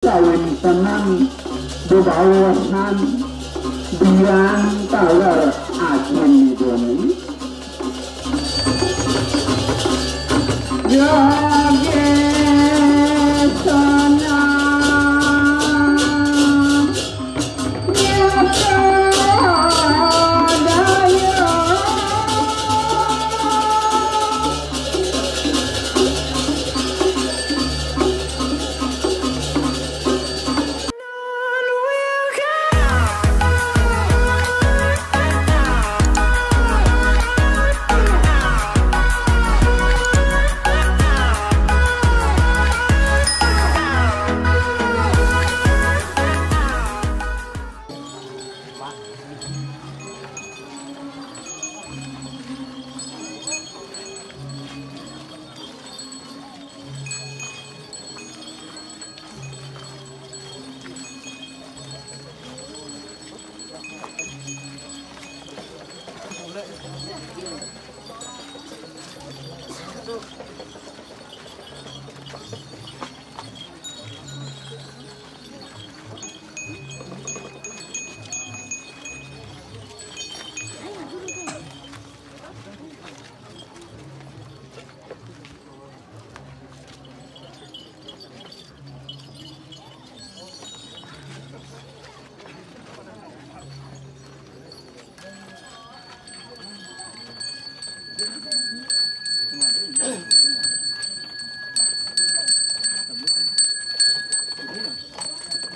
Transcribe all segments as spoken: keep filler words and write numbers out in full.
kawéntenan bebaosan bilang taler ajin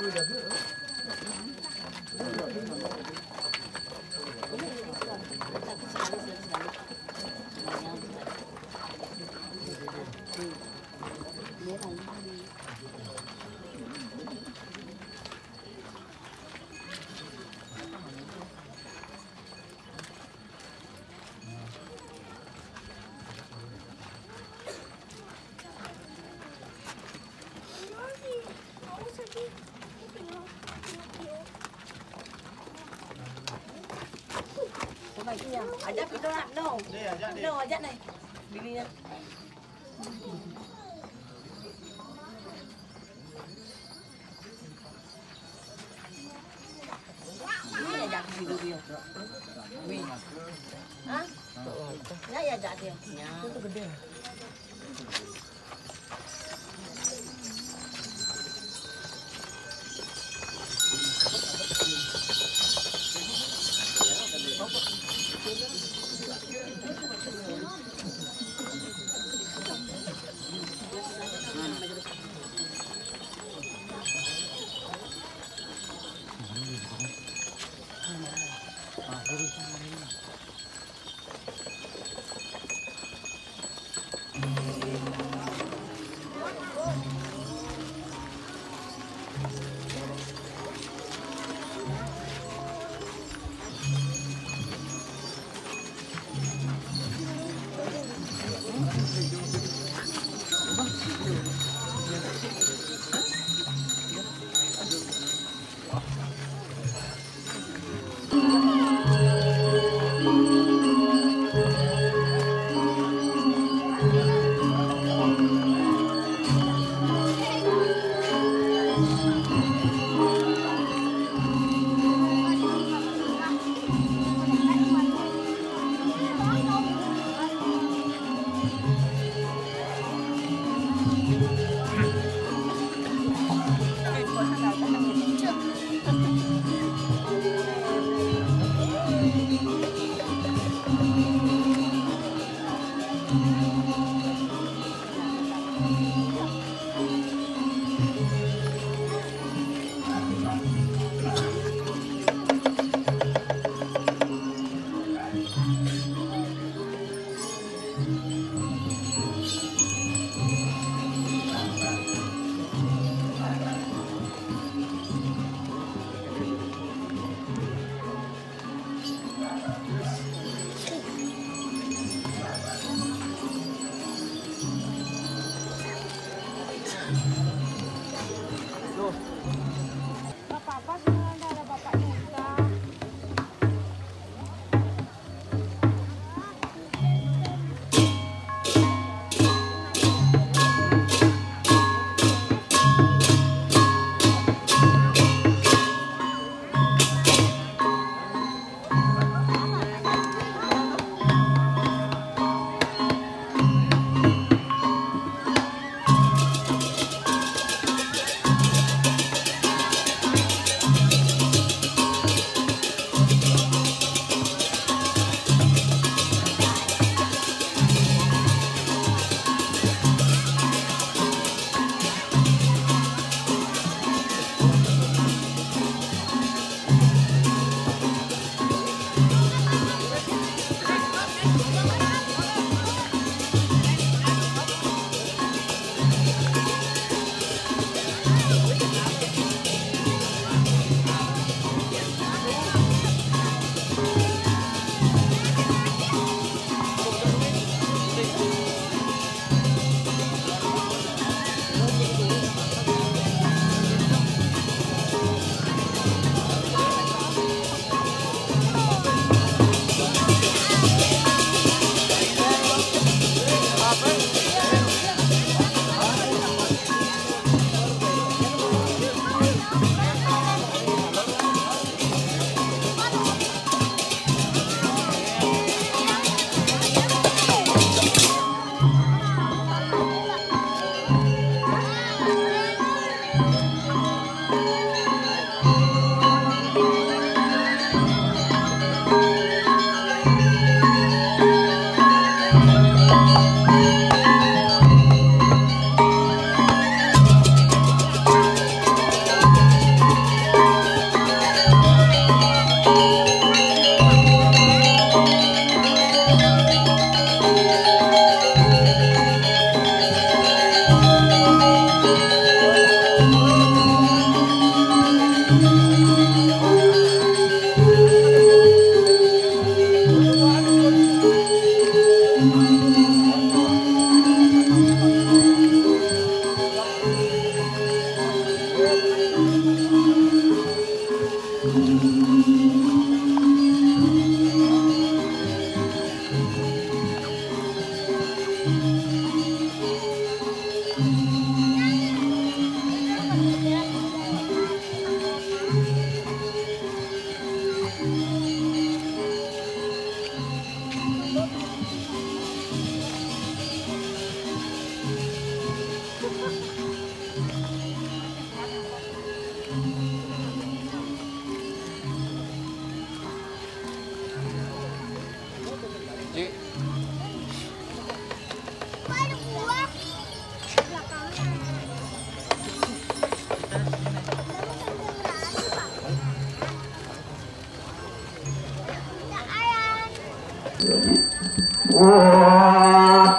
Ida niki. Ajak kita nak, no. No, ajak ni. Bini nak. Ni ajak dulu dia. Wi. Ha? Ni ajak dia. Nya. Itu gede.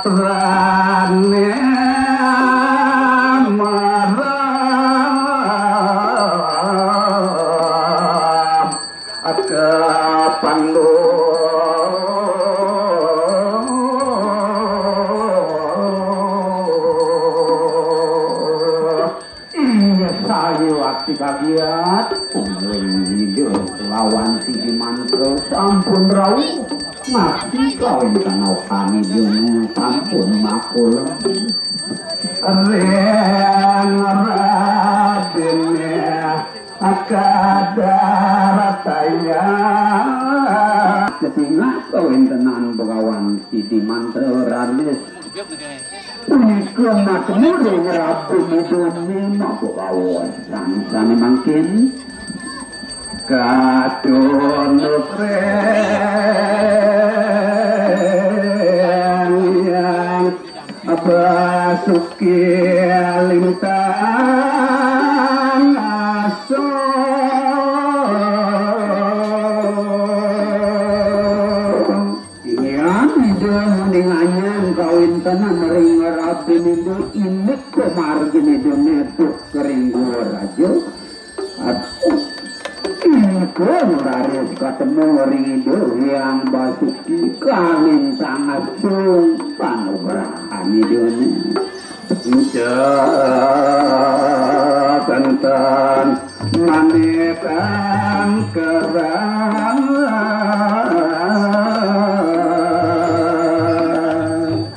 Putrane marang ke Pandu. Iya, saya waktu kagiat. Umur hidup lawan si Mantra sampun rauh. Mati kawin kanau kami dulu sampun makul. Ren Raden Kadar Taya. Setingah kawentenan Begawan Sidi Mantra Raden. Punika makmur ing Rabi Midone mabawon sane mangkin. Katunuk ring Hyang Basuki lintang asung. Inggih, Ida muni nganyang kawintenan ring Rabi Ida, indik pamargin Ida netuk ka ring Gua Raja. Aduh, ingkang raris katemu ring Ida Hyang Basuki kalintang asung panugrahan Idane. Ija tenten manekang kerang.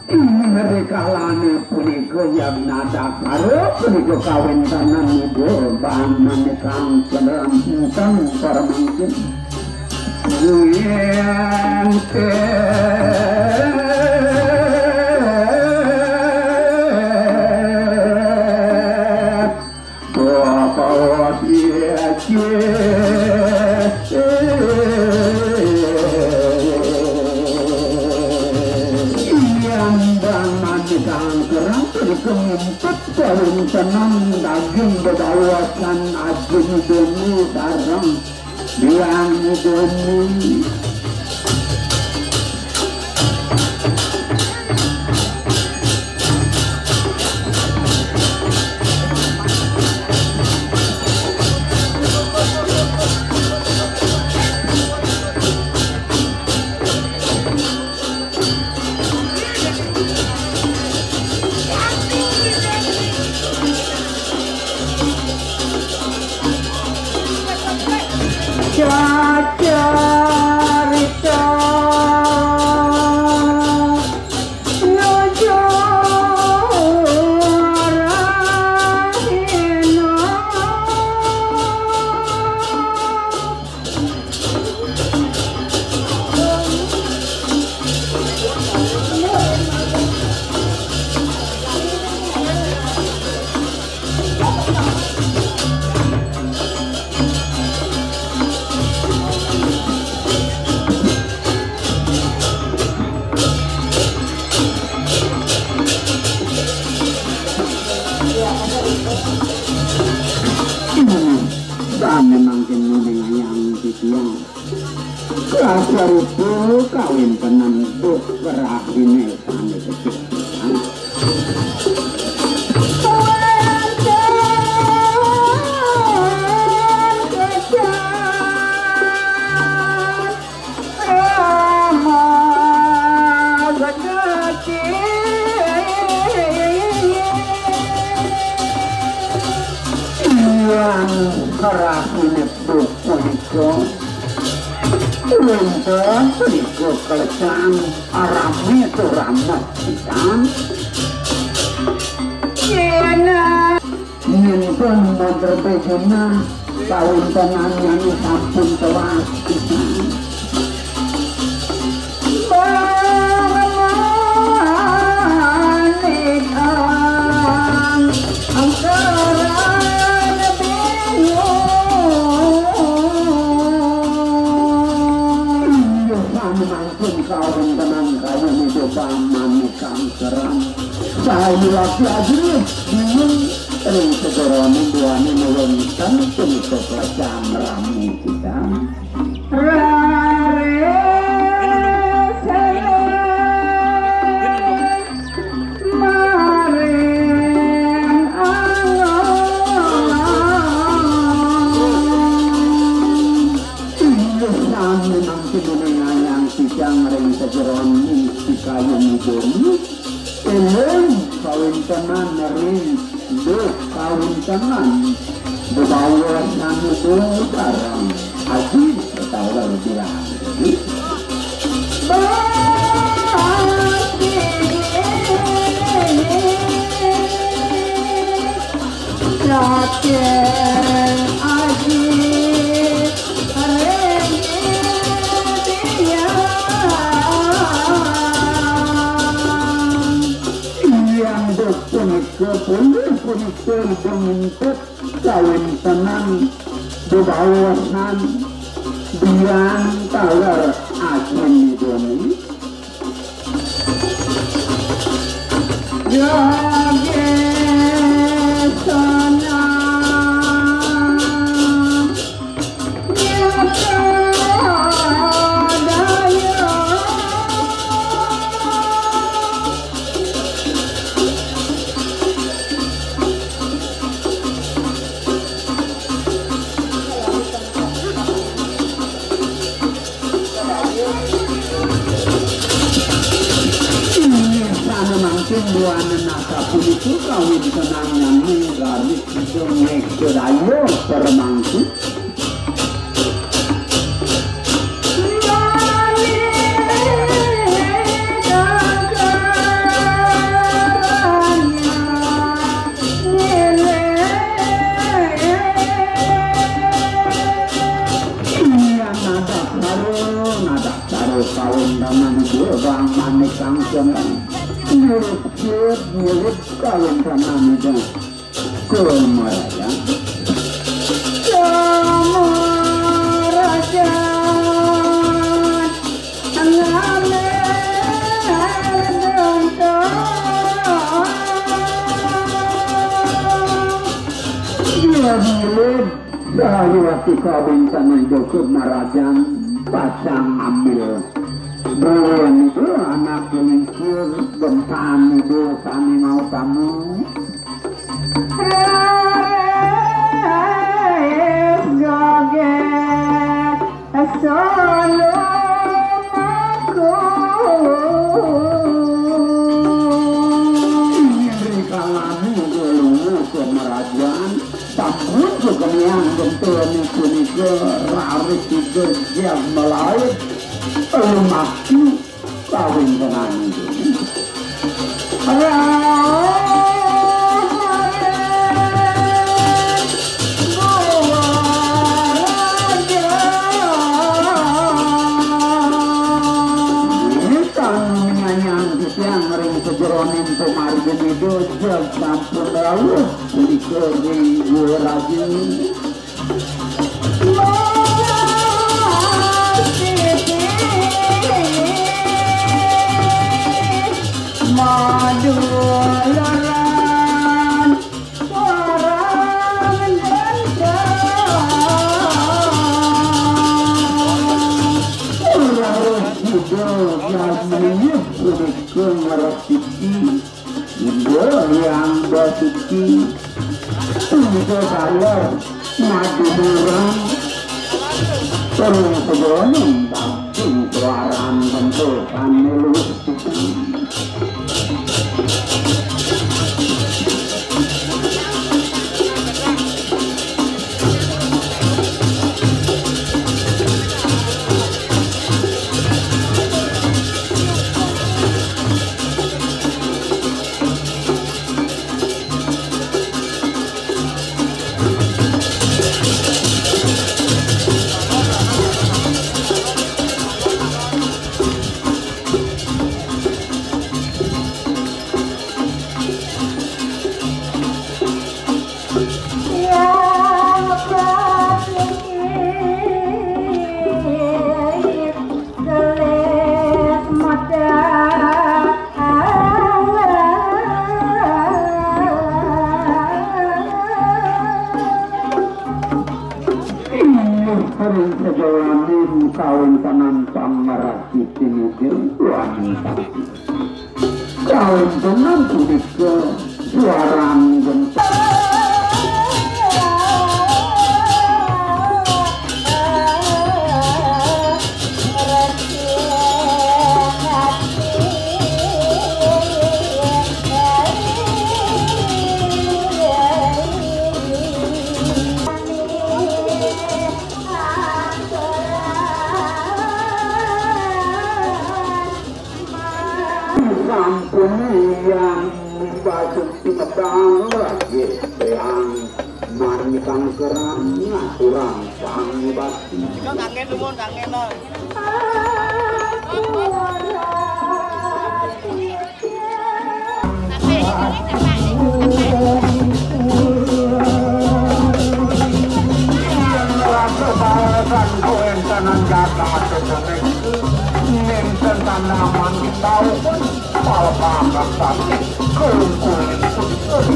Ing rikalane punika Yadnadakara punika kawentenan Ida Baman ingkang panemteng paramangkin. Yen te Bapak Yajis. Iyang Baman ingkang kerang punika ngimpet kawintenan daging bebaosan Ajin Deni sareng Hyang Deni. Cacarita nuju rahina. Sane mangkin nuli ngayang titiang. Kasarupa kawintenan buh rahine sane becik. Wenten kecap Rama Gajati. Yang rahine Punika wenten punika kalesan arame tur ramah pisan. Yena nyimpen model bejuna kawintenannyane sampun telas pisan. Bang manikang angkaran bingung. Ayo lagi aja nih, bingung. Ring sejeroning duaning wénten punika klecang rami pisan. Raris maring angon. Inggih sami mangkin ningayang titiang ring sajeroning pikayun Ida. Ulun kawéntenan ring duh kawéntenan bebaosan Ida sareng Aji Taler Bilang. Saking Aji ring titiang. Inggih punika, polih punika Ida ngintip kawéntenan bebaosan biang taler Aji Ida. Jagé sanang nyata daya. Inggih sané mangkin buana nasapunika kawéntenannyané raris Ida ngéksadaya parmangku. Iya, nadak karo, nadak karo kawéntenan Ida bang manik kang seneng. Nyurip-nyurip kawéntenan Ida. Kumarajan. Kumarajan. Ngambil Iya, bilih. Sahayu ati kawéntenan Ida Kumarajan pacang ngambil. Buin Ida anak lingsir, gempaan Ida sané mautama. Raris gagé sulumaku. Inggih rikalané Ida Kumarajan sampun kekenian gentone punika raris Ida jam malaib lumaku. Kawéntenan Ida. Kang nyanyang titiang ring sajeroning pamargin Ida, jeg sampun rauh punika ring Gua Raja. Madularan warang dendam. Ora sida ngamini punika ngresiki. Ida Hyang Basuki, punika taler maduduran, terus sedono bangking keluaran bentuk kami luwih. Ring sajawaning kawéntenan pamargi tinuju wanita. Kawéntenan punika suaran gempar. Sampun lian bajeng pinedang rakyat yang manikang kerang ngaturang pangibati. Ika kangen, nuwun kangen, Nang. Nénten tanaman di tauhan, palpakan sami, kelungkuling pun.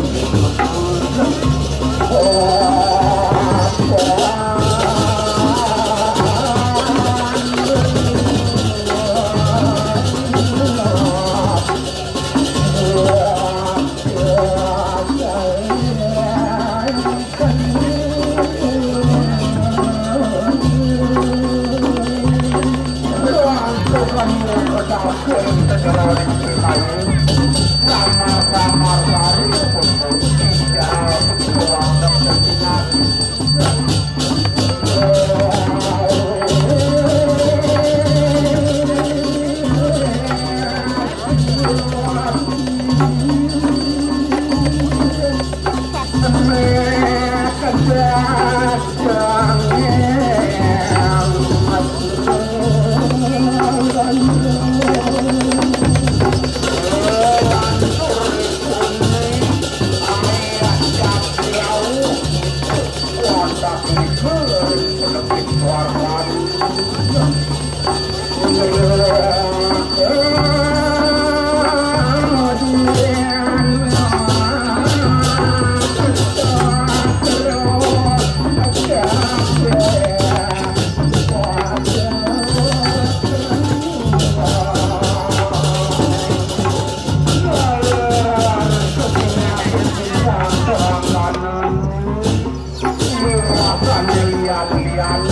Liwatane liyan-liyan,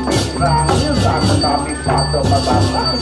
timbang saged kami pada pepatah.